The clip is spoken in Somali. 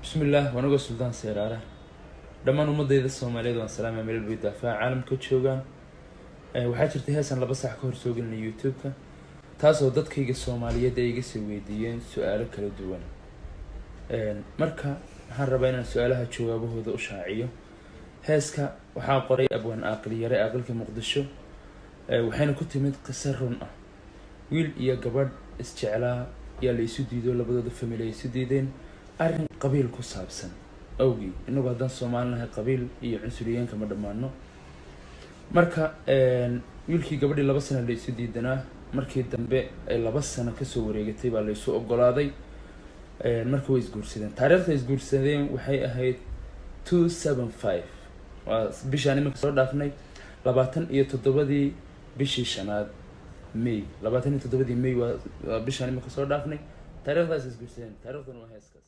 Bismillaah, waanagoo Suldaan Seeraara. Dhammaan ummadayda Soomaaliyeed waan salaamaya, meel bay daafaha caalamka joogaan. Waxaa jirta heesan 2 saac ka hor soo gelinay YouTube-ka, taasoo dadkayga Soomaaliyeed ay iga soo weydiiyeen su-aalo kala duwan. Marka waxaan rabaa inaan su-aalaha jawaabahooda u shaaciyo. Heeska waxaa qoray abwaan Aaqil Yare, Aaqilka Muqdisho. Waxayna ku timid qiso run ah. Wiil iyo gabadh isjeclaa yaa la isu diido, labadooda family ay isu diideen arrin qabiil ku saabsan awgii. Inagu haddaan Soomaali nahay, qabiil iyo cunsuriyeenka ma dhammaano. Marka wiilkii gabadhii 2 sano la isu diidanaa. Markii dambe ay 2 sano kasoo wareegatay baa la isu ogolaaday. Marka way isguursadeen. Taariikhda isguursadeen waxay ahayd 275, waa bishaan iminka soo dhaafnay, 27-dii bishii shanaad, May, 27-dii May, waa bishaan iminka soo dhaafnay. Taariikhdaas isguursadeen, taariikhduna waa heeskaas.